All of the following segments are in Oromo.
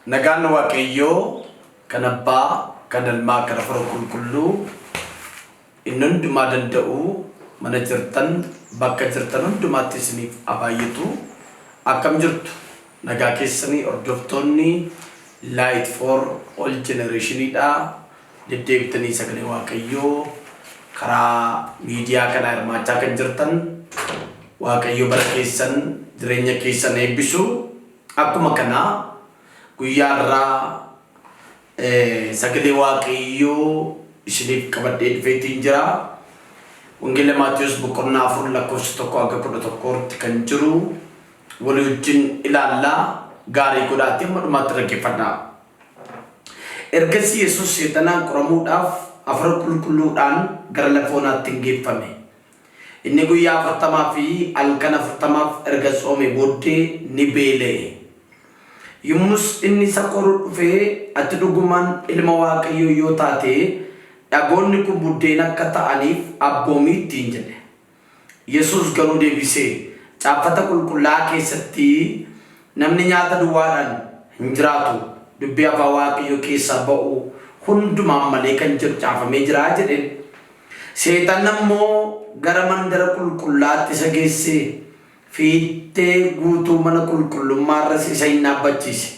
Nagaan Waaqayyoo kan Abbaa, kan Ilmaa, kan Hafuura Qulqulluu inni hundumaa danda'u mana jirtan bakka jirtan hundumaatti isiniif haa baay'atu. Akkam jirtu? Nagaa keessanii hordoftoonni Light for All Generation dha. Deddeebitanii sagalee Waaqayyoo karaa miidiyaa kanaa hirmaachaa kan jirtan Waaqayyo bara keessan jireenya keessan eebbisu. Akkuma kana guyyaa har'aa sagalee Waaqayyoo isiniif qabadhee dhufeetiin jira. Wangeela Maatiyus boqonnaa 4 lakkoofsa 1 hanga 11tti kan jiru walii wajjin ilaalla. Gaarii godhaatii amma dhumaatti dhaggeeffadhaa. Ergasii Yesuus Seexanaan qoramuudhaaf Hafuura Qulqulluudhaan gara lafa onaatti in geeffame. Inni guyyaa afurtamaa fi halkan afurtamaaf erga tsoomee booddee ni beela'e. Yommus inni isa qoru dhufee, Ati dhugumaan Ilma Waaqayyoo yoo taate, dhagoonni kun buddeena akka ta'aniif abboomi ittiin jedhe. Yesuus garuu deebisee, Caaffata Qulqullaa'aa keessatti, Namni nyaata duwwaadhaan hin jiraatu, dubbii afaan Waaqayyoo keessaa ba'u hundumaan malee kan jedhu caafamee jira jedheen. Seexanni ammoo gara mandara qulqullaa'aatti isa geesse, fiixee guutuu mana qulqullummaa irras isa in dhaabbachiise.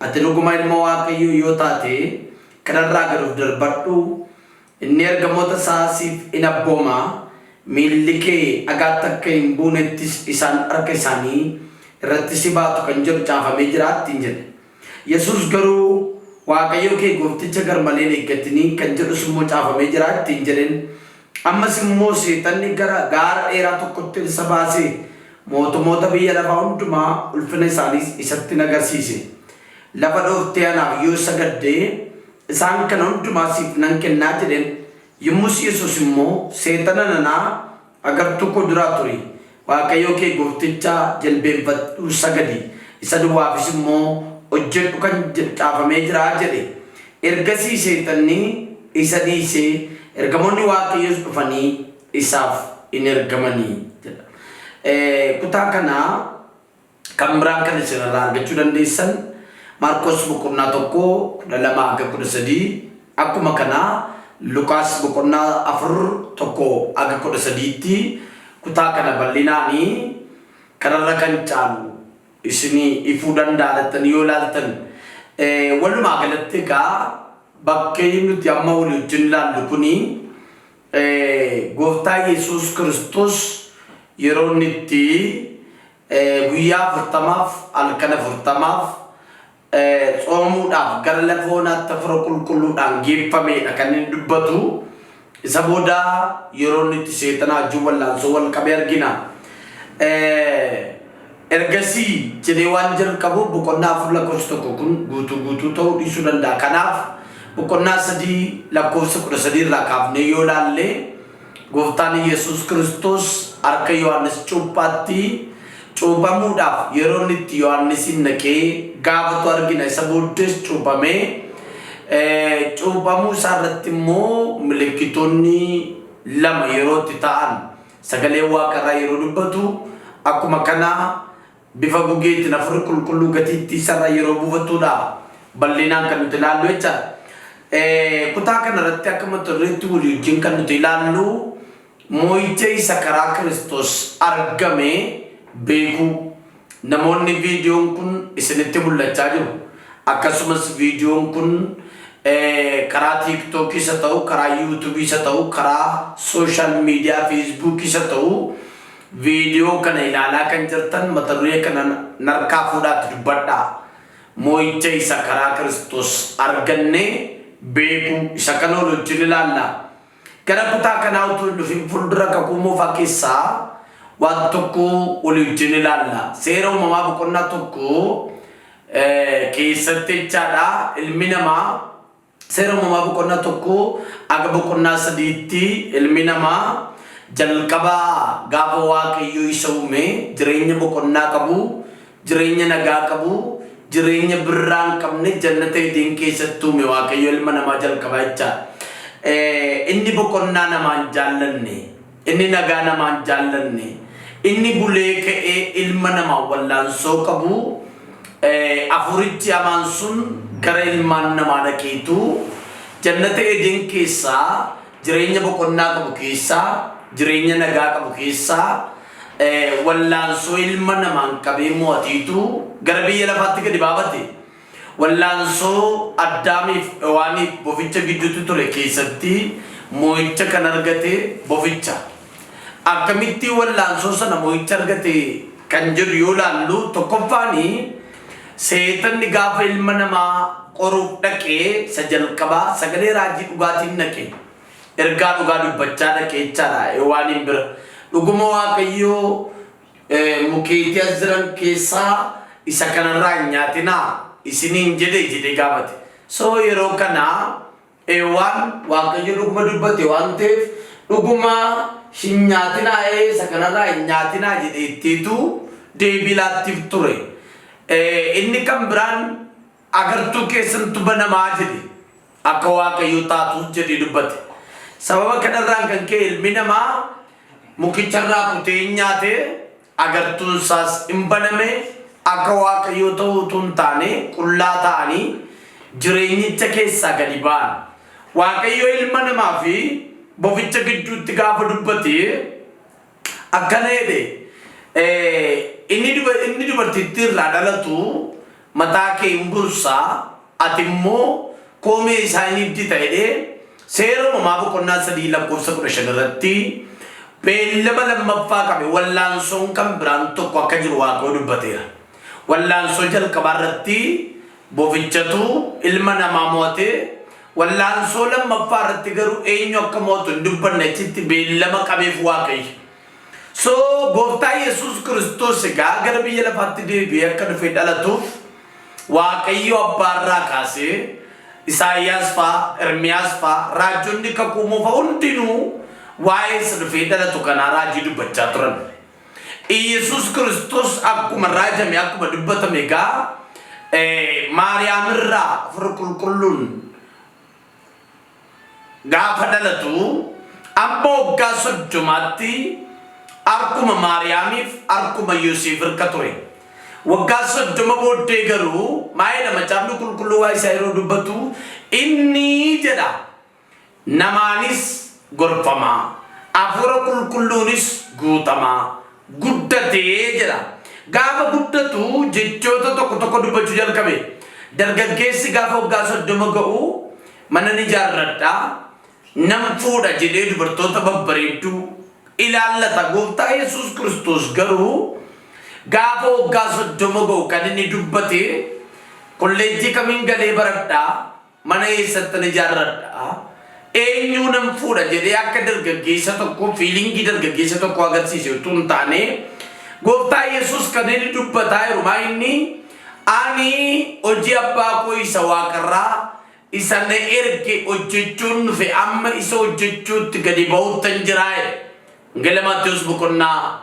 Ati dhuguma ilma Waaqayyoo yoo taate, kana irraa gad of darbadhu, Inni ergamoota isaa siif in abbooma, miilli kee dhagaatti akka hin buunettis isaan harka isaanii irratti si baatu kan jedhu caafamee jira ittiin jedhe. Yesuus garuu, Waaqayyo kee goofticha gar malee hin eeggatinii kan jedhus immoo caafamee jira ittiin jedheen. Ammas immoo Seexanni gara gaara dheeraa tokkotti ol isa baasee, mootumoota biyya lafaa hundumaa, ulfina isaaniis isatti in agarsiise. Lafa dhooftee anaaf yoo sagadde, Isaan kana hundumaa siif nan kennaa jedheen. Yommus Yesuus immoo, Seexana nana, agartuu koo duraa turi! Waaqayyoo kee goofticha jilbeenfadhuu sagadi, isa duwwaafis immoo hojjedhu kan jedhu caafamee jira jedhe. Ergasii Seexanni isa dhiise, ergamoonni Waaqayyoos dhufanii isaaf in ergamani jedha. Kutaa kana Kan biraan kan isin irraa argachuu dandeessan Maarqos boqonnaa 1 12 haga 13 akkuma kana Luqaas boqonnaa 4 1 haga 13tti kutaa kana bal'inaani kanarra kan caalu isinii ifuu danda'a jettanii yoo ilaaltan. Walumaa galatti egaa bakki nuti amma walii wajjin ilaallu kuni Gooftaa Yesuus Kiristoos yeroo inni itti guyyaa afurtamaaf halkan afurtamaaf tsoomuudhaaf gara lafa onaatti hafuura qulqulluudhaan geeffameedha kan inni dubbatu. Isa booda yeroo inni itti seexana wajjin wallaansoo wal qabe argina. Ergasii jedhee waan jalqabuuf boqonnaa 4 lakkoofsa 1 kun guutuu guutuu ta'uu dhiisuu danda'a. Kanaaf boqonnaa 3 lakkoofsa 13 irraa kaafnee yoo ilaalle Gooftaan Yesuus Kiristoos harka Yohaannis Cuuphaatti cuuphamuudhaaf yeroo inni itti Yohaannisiin dhaqee gaafatu argina. Isa booddees cuuphamee cuuphamuu isaa irratti immoo milikkitoonni lama yeroo itti ta'an Sagaleen Waaqarraa yeroo dubbatu akkuma kana bifa gugeetiin Hafuurri Qulqulluu gatiittii isarra yeroo buufatudha bal'inaan kan nuti ilaallu jechaadha. Kutaa kana irratti akka mata dureetti walii wajjin kan nuti ilaallu moo'icha isa karaa Kiristoos argame beekuu. Namoonni viidiyoon kun isinitti mul'achaa jiru, akkasumas viidiyoon kun karaa Tiiktookis haa ta'u, karaa Yuutuubiis haa ta'u, karaa sooshaal miidiyaa Feesbuukiis haa ta'u, viidiyoo kana ilaalaa kan jirtan mata duree kana narkaa fuudhaatti dubbadhaa. Moo'icha isa karaa Kiristoos arganne beekuu isa kana wal wajjin ilaalla. Gara kutaa kanaa utuu hin dhufin fuuldura Kakuu Moofaa keessaa waan tokko walii wajjin ilaalla. Seera Uumamaa boqonnaa 1 keessatti jechaadha ilmi namaa Seera Uumamaa boqonnaa 1 aga boqonnaa 3tti ilmi namaa jalqaba gaafa Waaqayyo isa uume jireenya boqonnaa qabu, jireenya nagaa qabu, jireenya birraa hin qabne jannata Edeen keessatti uume Waaqayyo ilma namaa jalqabaa jechaadha. Inni boqonnaa namaa hin jaallanne, inni nagaa namaa hin jaallanne, inni bulee ka'ee ilma namaa wallaansoo qabu Hafuurichi hamaan sun gara ilmaan namaa dhaqeetu jannata Eden keessaa, jireenya boqonnaa qabu keessaa, jireenya nagaa qabu keessaa wallaansoo ilma namaan qabee mo'atiitu gara biyya lafaatti gadi baafate. Wallaansoo Addaamiif Hewaaniif boficha gidduutti ture keessatti mo'icha kan argate boficha. Akkamitti wallaansoo sana mo'icha argate kan jedhu yoo laallu, tokkoffaani seexanni gaafa ilma namaa qoruuf dhaqee isa jalqabaa sagalee raajii dhugaatiin dhaqe. Ergaa dhugaa dubbachaa dhaqe jechaadha Hewaaniin bira. Dhuguma Waaqayyoo mukeetii as jiran keessaa isa kanarraa hin nyaatinaa isiniin jedhe jedhee gaafate. So yeroo kana Hewaan Waaqayyo dhuguma dubbate waan ta'eef dhuguma hin nyaatinaa, isa kanarraa hin nyaatinaa jedhee ittiitu deebii laattiif ture. Inni kan biraan agartuu keessantu banamaa jedhe, akka Waaqayyo taatuus jedhee dubbate. Sababa kanarraan kan ka'e ilmi namaa mukicharraa kutee hin nyaate, agartuun isaas hin baname, akka Waaqayyoo ta'uu utuu hin taane qullaa ta'anii jireenyicha keessaa gadi ba'an. Waaqayyo ilma namaa fi boficha gidduutti gaafa dubbate akkana jedhe: Inni dubartittii irraa dhalatu mataa kee hin bursa, ati immoo koomee isaa hin hiddita jedhee Seera Uumamaa boqonnaa 3 lakkoofsa 15 irratti beellama lammaffaa qabe. Wallaansoon kan biraan tokko akka jiru Waaqayyo dubbateera. Wallaansoo jalqabaa irratti bofichatu ilma namaa mo'ate. Wallaansoo lammaffaa irratti garuu eenyu akka mo'atu hin dubbanne, achitti beellama qabeef Waaqayyo. So Gooftaa Yesuus Kiristoos egaa gara biyya lafaatti deebi'ee akka dhufee dhalatuuf Waaqayyo Abbaarraa kaasee Isaayyaas faa, Ermiyaas faa, raajonni kakuu moofaa hundinuu waa'ee isa dhufee dhalatu kanaa raajii dubbachaa turan. Iyyasuus Kiristoos akkuma raajame, akkuma dubbatame egaa Maariyaamirraa Hafuura Qulqulluun gaafa dhalatu amma waggaa 30tti harkuma Maariyaamiif harkuma Yoseef hirka ture. Waggaa 30 booddee garuu maayedha Macaafni Qulqulluu waa isaa yeroo dubbatu? Inni jedha, namaanis gorfamaa, hafuura qulqulluunis guutamaa guddatee jedha. Gaafa guddatu jechoota tokko tokko dubbachuu jalqabe. Dargaggeessi gaafa waggaa 30 ga'u mana ni ijaarradha, nan fuudha jedhee dubartoota babbareedduu ilaallata. Gooftaa Yesuus Kiristoos garuu gaafa waggaa 30 ga'u kan inni dubbate kolleejjii kamiin galee baradha, mana eessattan ijaarradha, eenyuu nan fuudha jedhee akka dargaggeessa tokko feelingii dargaggeessa tokko agarsiise utuu hin taane, Gooftaa Yesuus kan inni dubbataa jiru maa inni? Ani hojii abbaa koo isa waaqarraa isa na erge hojjechuun dhufe, amma isa hojjechuutti gadi ba'uuttan jiraa jedhe. Wangeela Maatewos boqonnaa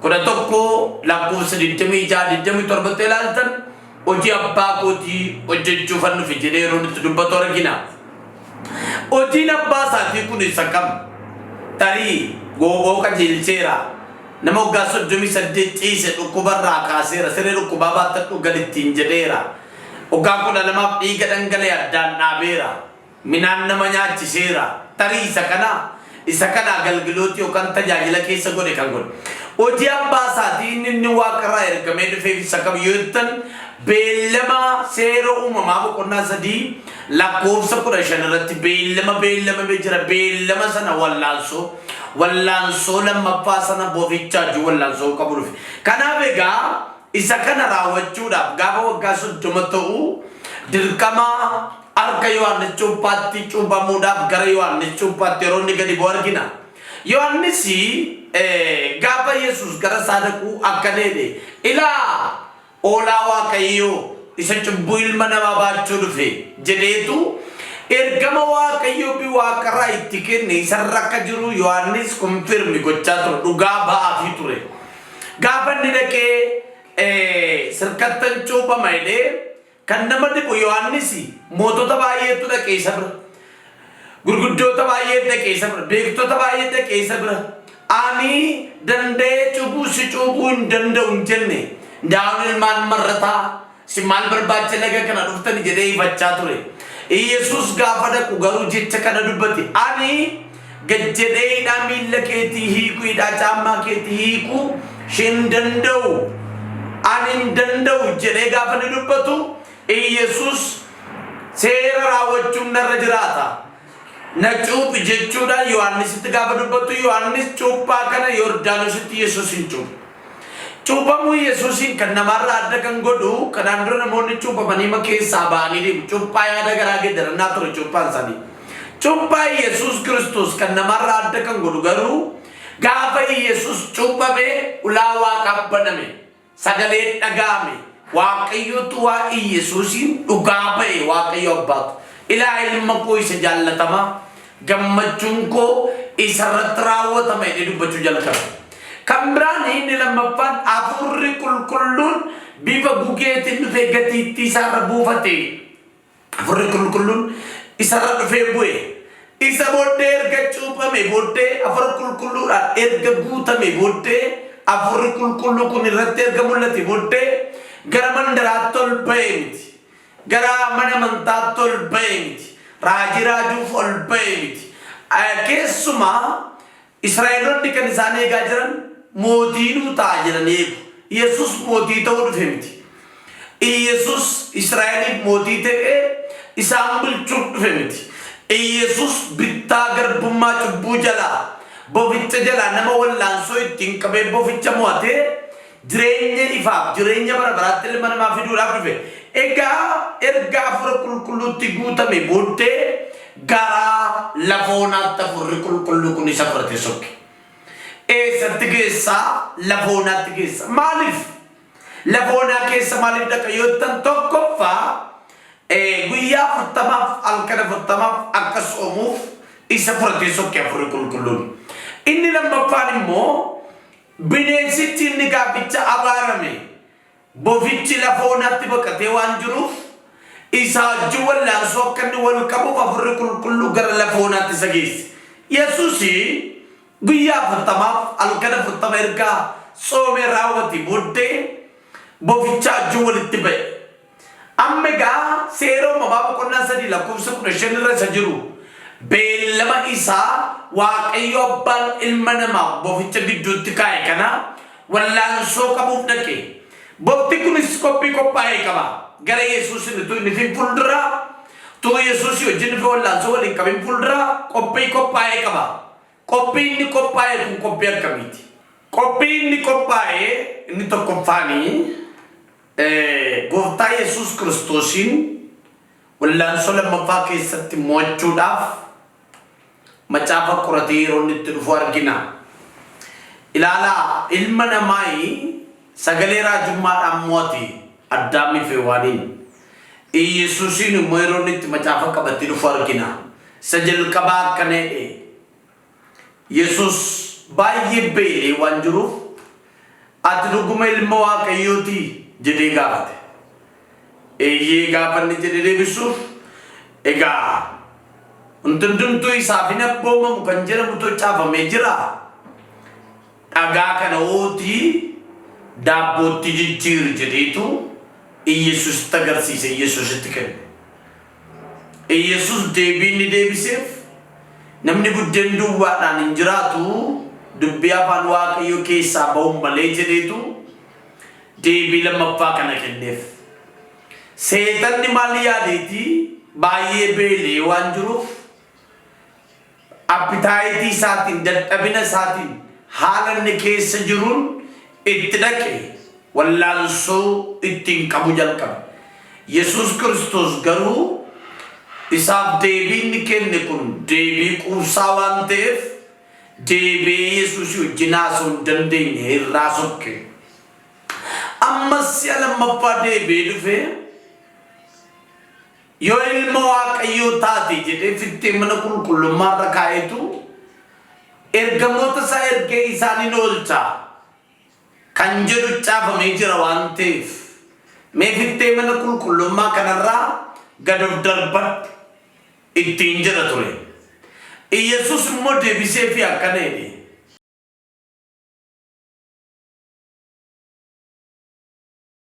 11 lakkoofsa 26 27tti ilaaltan hojii abbaa kootii hojjechuufan dhufe jedhee yeroo itti dubbatu argina. Hojiin abbaa isaatii kun isa kam? Tarii gooboo qajeelcheera. Nama waggaa 38 ciise dhukkubarraa kaaseera. Siree dhukkubaa baattadhu galittiin jedheera. Waggaa 12f dhiiga dhangala'e addaan dhaabeera. Midhaan nama nyaachiseera. Tarii isa kana isa kana agalgilooti yookaan tajaajila keessa godhe kan godhe. Hojii abbaa isaatii inni inni waaqarraa ergamee dhufeef isa kam yoo jettan, beellama Seera Uumamaa boqonnaa 3 lakkoofsa 15 irratti beellama beellamamee jira. Beellama sana wallaansoo lammaffaa sana bofichaa wajjin wallaansoo qabu dhufe. Kanaaf egaa isa kana raawwachuudhaaf gaafa waggaa 30 ta'u dirqama harka Yohaannis Cuuphaatti cuuphamuudhaaf gara Yohaannis Cuuphaatti yeroo inni gadi bu'u argina. Yohaannis gaafa Yesuus gara isaa dhaqu akkana jedhe: Ilaa, hoolaa Waaqayyoo isa cubbuu ilma namaa baachuu dhufe jedheetu ergama Waaqayyoo bi waaqarraa itti kenne isarra akka jiru Yohaannis confirm gochaa ture, dhugaa ba'aafii ture. Gaafa inni dhaqee sirkattan cuuphama jedhee, kan nama dhibu Yohaannis mootota baay'eetu dhaqe isa bira. Gurguddoota baay'ee dhaqe isa bira. Beektota baay'ee dhaqe isa bira. Ani danda'ee cubbuu si cuuphuu hin danda'u hin jenne. Daawun ilmaan marrataa Isin maal barbaacha laga kana dhuftani jedhee ifachaa ture. Iyyasuus gaafa dhaqu garuu jecha kana dubbate. Ani gad jedhee hidhaa miilla keetii hiiku, hidhaa caammaa keetii hiiku hin danda'u. Ani hin danda'u jedhee gaafa inni dubbatu Iyyasuus seera raawwachuun narra jiraata. Na cuuphi jechuudhaan Yohaannisitti gaafa dubbatu Yohaannis cuuphaa kana Yordaanositti Yesuus hin cuuphe. Cuuphamuu Yesuusiin kan namaarraa adda kan godhu kanaan dura namoonni cuuphamanii ma keessaa ba'anii deemu. Cuuphaa yaada garaa geeddarannaa ture cuuphaan isaanii. Cuuphaa Yesuus Kiristoos kan namaarraa adda kan godhu garuu gaafa Yesuus cuuphame ulaa waaqaa baname. Sagaleen dhaga'ame. Waaqayyotu waa Iyesuusiin dhugaa ba'e Waaqayyo Abbaatu. Ilaa ilma koo isa jaallatamaa, gammachuun koo isarratti raawwatama jedhee dubbachuu jalqabe. Kan biraan inni lammaffaan hafuurri qulqulluun bifa gugeetiin dhufee gatiittii isaarra buufate. Hafuurri qulqulluun isarra dhufee bu'e. Isa booddee erga cuuphame booddee hafuura qulqulluudhaan erga guutame booddee hafuurri qulqulluu kun irratti erga mul'ate booddee gara mandaraatti ol ba'e miti. Gara mana amantaatti ol ba'e miti. Raajii raajuuf ol ba'e miti. Keessumaa Israa'eloonni kan isaan eegaa jiran mootii nuu ta'a jedhanii eegu. Yesus mootii ta'uu dhufe miti. Iyesus Israa'eliif mootii ta'ee isaan bulchuuf dhufe miti. Iyesus bittaa garbummaa cubbuu jalaa, boficha jalaa nama wallaansoo ittiin qabee boficha mo'atee jireenya ifaaf jireenya bara baraatti ilma namaa fiduudhaaf dhufe. Egaa erga hafuura qulqulluutti guutame booddee gara lafa onaatti hafuurri qulqulluu kun isa fudhatee sokke. Eessatti geessaa? Lafa onaatti geessa. Maaliif? Lafa onaa keessa maaliif dhaqa yoo jettan tokkoffaa guyyaa afurtamaaf halkan afurtamaaf akka soomuuf isa fudhatee sokke hafuurri qulqulluun. Inni lammaffaan immoo Bineensichi inni gaaficha abaarame, bofichi lafa onaatti baqatee waan jiruuf, isaa wajjin wallaansoo akka inni wal qabuuf Hafuurri Qulqulluu gara lafa onaatti isa geesse. Yesuus guyyaa afurtamaaf halkan 40 erga tsoomee raawwate booddee bofichaa wajjin walitti ba'e. Amma egaa Seera Uumamaa boqonnaa 3 lakkoofsa 15 irra isa jiru beellama isaa Waaqayyo Abbaan ilma namaaf boficha gidduutti kaa'e kana wallaansoo qabuuf dhaqe. Bofti kunis qophii qophaa'e qaba. Gara Yesuusin utuu hin dhufin fuuldura, utuu Yesuusii wajjin dhufee wallaansoo waliin qabin fuuldura qophii qophaa'e qaba. Qophii inni qophaa'e kun qophii akkamiiti? Qophii inni qophaa'e inni tokkoffaanii Gooftaa Yesuus Kiristoosiin wallaansoo lammaffaa keessatti mo'achuudhaaf macaafa qoratee yeroo inni itti dhufu argina. Ilaalaa ilma namaayi sagalee raajummaadhaan mo'ate Addaamii fi Hewaaniin. Iyyasuusiin immoo yeroo inni itti macaafa qabatee dhufu argina. Isa jalqabaa akkana jedhe. Yesuus baay'ee beela'ee waan jiruuf, Ati dhuguma ilma Waaqayyootii? jedhee gaafate. Eeyyee gaafa inni jedhee deebisuuf, egaa wanti hundumtuu isaaf hin abboomamu kan jedhamutu caafamee jira. Dhagaa kana ootii daabbootti jijjiiri jedheetu Iyyasuusitti agarsiise, Iyyasuusitti kenne. Iyyasuus deebii inni deebiseef, Namni buddeen duwwaadhaan hin jiraatu, dubbii afaan Waaqayyoo keessaa ba'uun malee jedheetu deebii lammaffaa kana kenneef. Seexanni maal yaadeeti? Baay'ee beela'ee waan jiruuf appitaayitii isaatiin, dadhabina isaatiin, haala inni keessa jiruun itti dhaqe wallaansoo ittiin qabu jalqabe. Yesuus Kiristoos garuu isaaf deebii inni kenne kun deebii quubsaa waan ta'eef deebi'ee Yesuusii wajjin haasa'uu hin dandeenye irraa sokke. Ammas si'a lammaffaa deebi'ee dhufee Yoo ilma Waaqayyoo taate jedhee fittee mana qulqullummaa irra kaa'eetu ergamoota isaa ergee isaan in oolcha kan jedhu caafamee jira waan ta'eef mee fittee mana qulqullummaa kanarraa gad of darbadhu ittiin jedha ture. Iyyasuus immoo deebiseefii akkana jedhe.